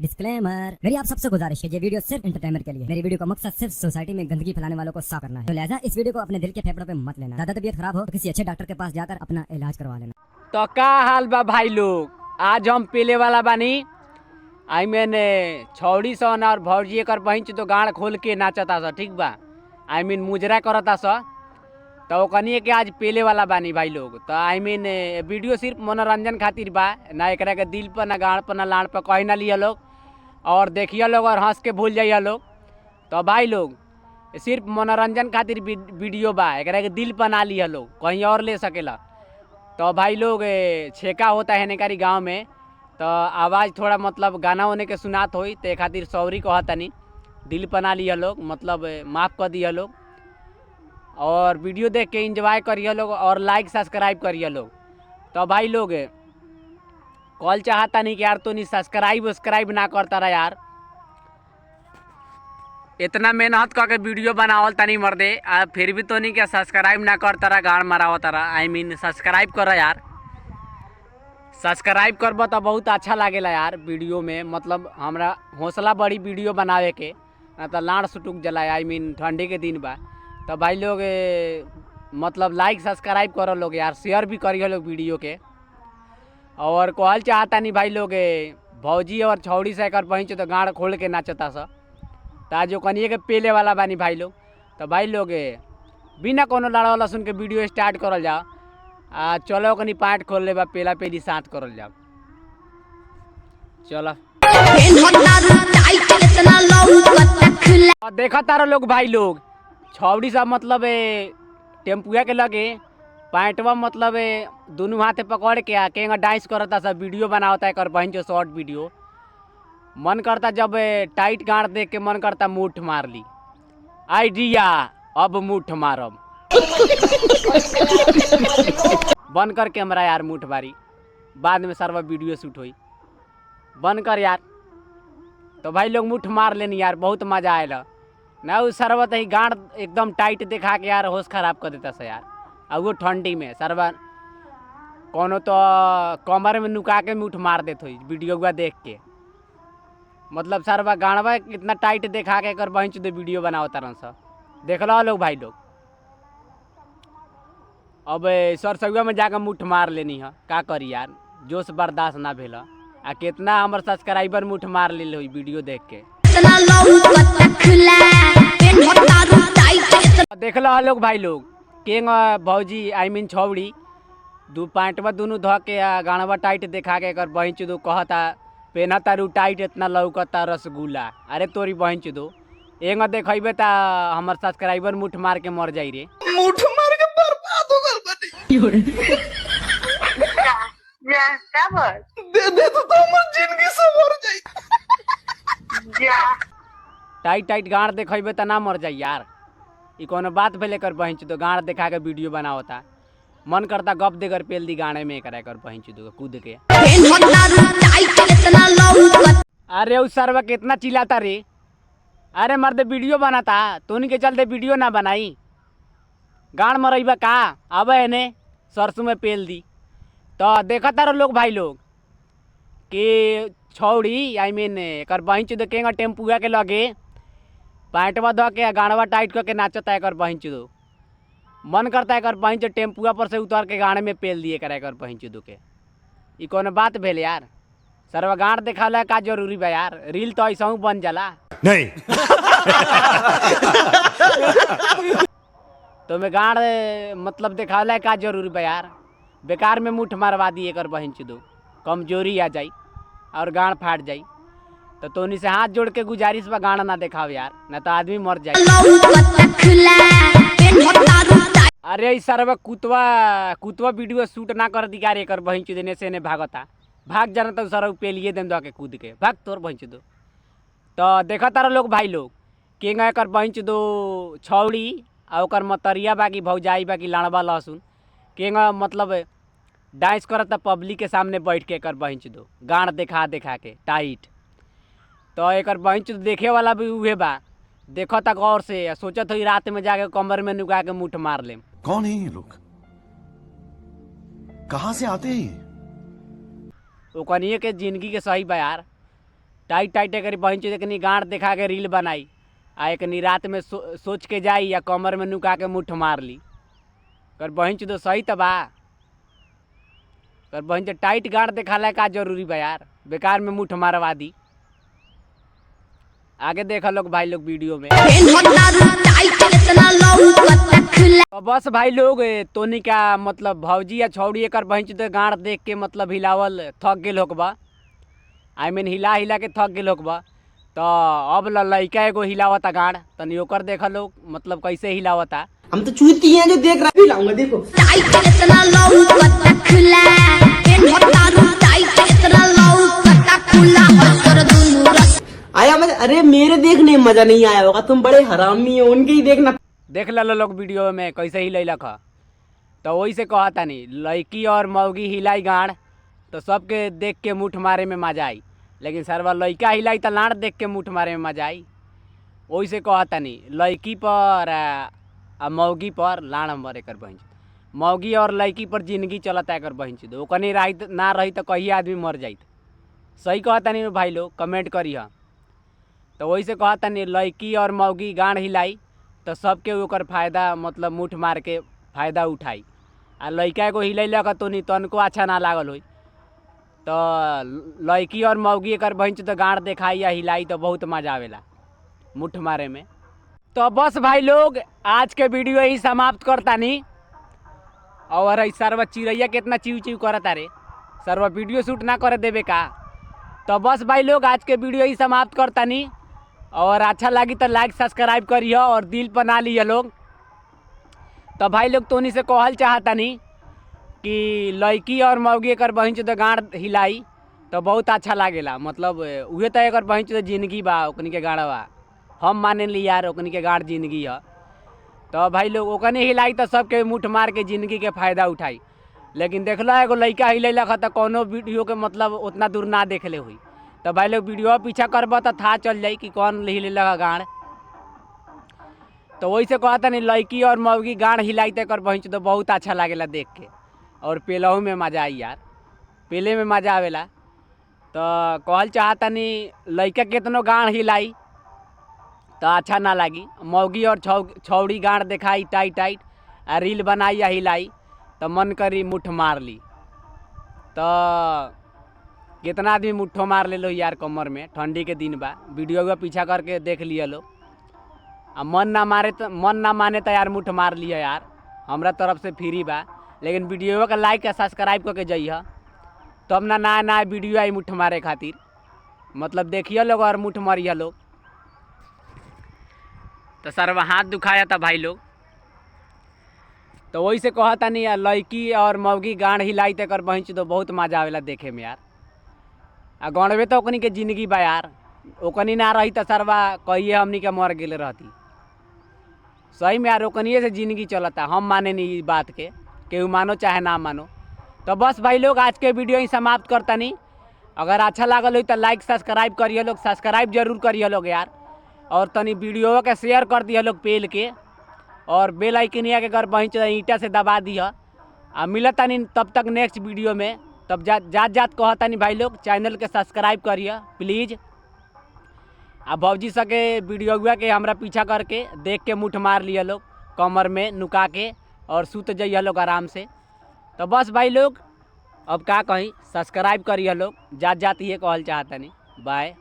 Disclaimer, मेरी आप सबसे गुजारिश है, ये वीडियो सिर्फ एंटरटेनमेंट के लिए। मेरी वीडियो का मकसद सिर्फ सोसाइटी में गंदगी फैलाने वालों को साफ करना है, तो लिहाजा इस वीडियो को अपने दिल के फेफड़ों पे मत लेना। ज्यादा तबीयत खराब हो तो किसी अच्छे डॉक्टर के पास जाकर अपना इलाज करवा लेना। तो का हाल बा भाई लोग? आज हम पेले वाला बानी, I mean छौड़ी सन और भौजी एकर बहिन तो गाड़ खोल के नाचता स, ठीक बा, I mean मुजरा करता स। तो ओकनिए के आज पेले वाला बानी भाई लोग। तो I mean video सिर्फ मनोरंजन खातिर बा ना, एकरा के दिल पर ना, गाड़ पर ना, लाड़ पर कहीं ना लिया लोग और देखिए लोग और हंस के भूल जाइए लोग। तो भाई लोग, सिर्फ मनोरंजन खातिर वीडियो बा, एकरा के दिल पर ना लिया लोग, कहीं और ले सकेला। तो भाई लोग, छेका होता है नेकारी गांव में, तो आवाज़ थोड़ा मतलब गाना होने के सुनात होई, तो खातिर सॉरी कहतनी, दिल पर ना लिया लोग, मतलब माफ़ कर दिया लोग। और वीडियो देख के इंजॉय करिए लोग और लाइक सब्सक्राइब करिए लोग। तो भाई लोग, कॉल चाहता नहीं कि यार तो नहीं सब्सक्राइब वस्क्राइब ना करता रहा यार, इतना मेहनत करके वीडियो बनावल तनी मर्दे, आ फिर भी तो नहीं क्या सब्सक्राइब ना करता रहा, गाड़ मरावता रहा। I mean subscribe कर यार, सब्सक्राइब करब तो बहुत अच्छा लागेला यार वीडियो में, मतलब हमरा हौसला बढ़ी वीडियो बनावे के, ना तो लाड़ सुटुक जला, I mean ठंडी के दिन बा। तो भाई लोग, मतलब लाइक सब्सक्राइब करो लोग यार, शेयर भी करिए लोग वीडियो के। और कहल चाहता नहीं भाई लोग, भौजी और छौड़ी से एकर पहुँच तो गाड़ खोल के नाचता स, तो आज कनिए के पेले वाला बानी भाई लोग। तो भाई लोग, बिना कोनो लड़ा वाला सुन के वीडियो स्टार्ट करल जाओ, आ चलो कनी पार्ट खोल ले बा, पेला पेली साथ करल जाओ, चलो। और देखा तारा लोग भाई लोग, छौड़ी सब मतलब टेम्पुआ के लगे पैंटवा मतलब दोनों हाथे पकड़ के आ के डांस करता सब, वीडियो बनावता है बहन जो शॉर्ट वीडियो। मन करता जब टाइट गाड़ देख के मन करता मुठ मार ली, आइडिया अब मुठ मारब, बंद कर कैमरा यार, मुठ मारी बाद में सर्वा वीडियो शूट होई, बंद कर यार। तो भाई लोग मुठ मार लेनी यार, बहुत मजा आयल ना। उ सरवा ही गाड़ एकदम टाइट देखा के यार होश खराब कर देता से यार, और वो ठंडी में सरवा कोनो तो कमर में नुका के मुठ मार देत होई वीडियो देख के, मतलब सरवा गाड़वा इतना टाइट देखा के एकर बहिन चोद वीडियो बनाओ तरन सा, देख लो लोग भाई लोग। अब सरसुआ में जाकर मुठ मार लेनी है, का करी यार, जोश बर्दाश्त ना भेल। आ कितना हमर सब्सक्राइबर मुठ मार ले होई वीडियो देख के। देख लो लोग भाई लोग, केंग भौजी I mean छौड़ी दू पैंटवा दोनों धो के आ गाड़वा टाइट देखा के एकर बहिन चोद कहता पेना तारू टाइट इतना लौकता रसगुल्ला, अरे तोरी बहिन चोद एंग देखबे ता हमर सब्सक्राइबर मुठ मार के मर जाई रे, मुठ मार के बर्बाद हो गल बानी। जा का बोल दे दे तो हमर जिंदगी सवर जाई। जा टाइट टाइट गाड़ देखबे त ना मर जाई यार, ई कोनो बात भेले कर बहिन चोद गाड़ देखा के वीडियो बनावता, मन करता गप देकर पेल दी गाने में करा कर बहिन चोद कूद के। अरे उस सरवा कितना चिल्लाता रे, अरे मर्द वीडियो बनाता, तोनी के चलते वीडियो ना बनाई, गाड़ मरैबा का आवे एने सरसों में पेल दी। तो देखा तारो लोग भाई लोग कि छौड़ी I mean एकर बहिन चोद केंगा टेम्पुआ के लगे पैंटवा धो के गाड़वा टाइट करके नाचता एकर बहिन चोद, मन करता एकर बहिन चोद टेम्पुआ पर से उतर के गाड़े में पेल दिए करा एकर बहिन चोद के। ई कोनो बात भेल यार, सरवा गाड़ देखाला का जरूरी बा यार, रील तो ऐसा बन जाला नहीं। तो मैं गाड़ मतलब देखाला का जरूरी बा यार, बेकार में मुठ मारवा दी एकर बहिन चोद, कमजोरी आ जाई और गाड़ फाट जाई। तो तोनी से हाथ जोड़ के गुजारिश बा गाड़ ना देखाव यार, ना तो आदमी मर जाए। अरे ई सरवा कुतवा कुतवा वीडियो शूट ना कर दी यार एकर बहिन चोद, एने से एने भागता, भाग जाना तो सरवा पेलिए देम दो के कूद के, भाग तोर बहिन चोद। तो देखा तारा लोग भाई लोग केंगा एकर बहिन चोद छौड़ी आ ओकर मतरिया बाकी भौजाई बाकी लाड़वा लहसुन केंगा मतलब डांस करता पब्लिक के सामने बैठ के एकर बहिन चोद गाड़ देखा देखा के टाइट। तो एकर बहिन चोद देखे वाला भी उहे बा, देखता गौर से, सोचत होई रात में जाके कमर में नुका के मुठ मार लेम। कौन है ये लोग, कहाँ से आते हैं ये? ओकनिए के जिंदगी के सही बा यार, टाइट टाइट एकरी बहिन चोद एकनी गांड देखा के रील बनाई आ एकनी रात में सोच के जाई या कमर में नुका के मुठ मार ली। कर बहिन चोद सही त बा, कर बहिन चोद टाइट गांड देखाला का जरूरी बा यार, बेकार में मुठ मारवा दी। आगे देख लोग भाई लोग वीडियो में। तो बस भाई लोग तोनी का मतलब भौजी या छौड़ी एकर बहिन चोद गांड देख के मतलब हिलावल थक गेल होकबा, I mean हिला हिला के थक गेल होकबा। तो अब लइका एगो हिलावता गांड, तनी ओकर देख लोग मतलब कैसे हिलावता। हम तो चूती हैं जो देख रहा भी लाऊंगा देखो। आया मजा? अरे मेरे देखने में मजा नहीं आया होगा, तुम बड़े हरामी हो, उनके ही देखना। देख लो लोग वीडियो में कैसे हिलैलक ह। तो वही से कहता नहीं लड़की और मौगी हिलाई गांड तो सबके देख के मुठ मारे में मजा आई, लेकिन सरवा लड़का हिलाई तो लाड़ देख के मुठ मारे में मजा आई। वही से कहता नहीं लड़की पर आ मौगी पर लाड़ मरे कर बहिन, मौगी और लड़की पर जिंदगी चलता एकर बहिन चोद, ओकनी रही ना रही तो कहिए आदमी मर जाइत। सही कहता नहीं भाई लोग, कमेंट करी। तो वही से कहता नहीं लड़की और मौगी गांड हिलाई तो सबके ओकर फायदा मतलब मुठ मार के फायदा उठाई, आ लड़का एगो हिलैलक तो नहीं तनको अच्छा ना लागल होई। तो लड़की और मौगी एकर बहिन चोद गांड देखाई या हिलाई तो बहुत मजा आवेला मुठ मारे में। तो बस भाई लोग आज के वीडियो यही समाप्त करतानी। और ऐ सरवा चिड़ैया कितना चिव चिव करता रे, सरवा वीडियो शूट ना करे देवे का। तो बस भाई लोग आज के वीडियो ही समाप्त करतानी। और अच्छा लगी तो लाइक सब्सक्राइब करिए और दिल बना लिया लोग। तो भाई लोग तोनी से कहल चाहतानी कि लड़की और मौगी एकर बहिन चोद गांड हिलाई तो बहुत अच्छा लागेला, मतलब उहे तो एकर बहिन चोद जिंदगी बा, ओकनी के गांडवा हम माने ली यार, ओकनी के गांड जिंदगी है। तो भाई लोग ओकनी हिलाई तो सबके मुठ मार के जिंदगी के फ़ायदा उठाई, लेकिन देखला एगो लड़का हिलैलक ह तो कोनो वीडियो के मतलब उतना दूर ना देखले हुई। तो भाई लोग वीडियो पीछा करब तो था चल जाई कि कौन हिलैलक गांड। तो वही से कहता नहीं लड़की और मौगी गांड हिलाई तो एकर बहिन चोद बहुत अच्छा लागेला देख के, और पेलहू में मजा आई यार, पेले में मजा आवेला। तो कहल चाहता नहीं लड़का केतनो गांड हिलाई तो अच्छा ना लागी, मौगी और छौड़ी गांड देखाई टाइट टाइट आ रील बनाई या हिलाई तो मन करी मुठ मार ली। तो कितना आदमी मुट्ठो मार ले लो यार कमर में, ठंडी के दिन बा, वीडियो का पीछा करके देख लिया लो। आ मन ना मारे तो मन ना माने तो यार मुठ मार लिया यार, हमरा तरफ से फ्री बा, लेकिन वीडियो का लाइक आ सब्सक्राइब करके जइह तब ना नया नया वीडियो आई मुठ मारे खातिर, मतलब देखिए लोग और मुठ मारिए लोग। तो सरवा हाथ दुखाया था भाई लोग। तो वही से कहता नहीं यार लड़की और मौगी गांड हिलाई तो एकर बहिन चोद बहुत मजा आवेला देखे में यार। आ गणवे तो ओकनी के जिंदगी बा यार, ओकनी ना रही तो सरवा कहिए हमनी के मर गेले रहती। सही में यार ओकनिए से जिंदगी चलता, हम माने नहीं इस बात के, केहू मानो चाहे ना मानो। तो बस भाई लोग आज के वीडियो ही समाप्त करतानी। अगर अच्छा लागल हो तो लाइक सब्सक्राइब करिए लोग, सब्सक्राइब जरूर करिए लोग यार, और तनी वीडियो के शेयर कर दिया लोग पेल के, और बेल आइकनिया के घर बहिन चोद ईंटा से दबा दिया। आ मिलतानी तब तक नेक्स्ट वीडियो में, तब जात जात कहतानी भाई लोग चैनल के सब्सक्राइब करिए प्लीज़। आ भौजी सके वीडियो के हमरा पीछा करके देख के मुठ मार लिया लोग कमर में नुका के, और सुत जाइए लोग आराम से। तो बस भाई लोग अब का कहीं, सब्सक्राइब करिए लोग, जात जात ये कहल चाहतनी। बाय।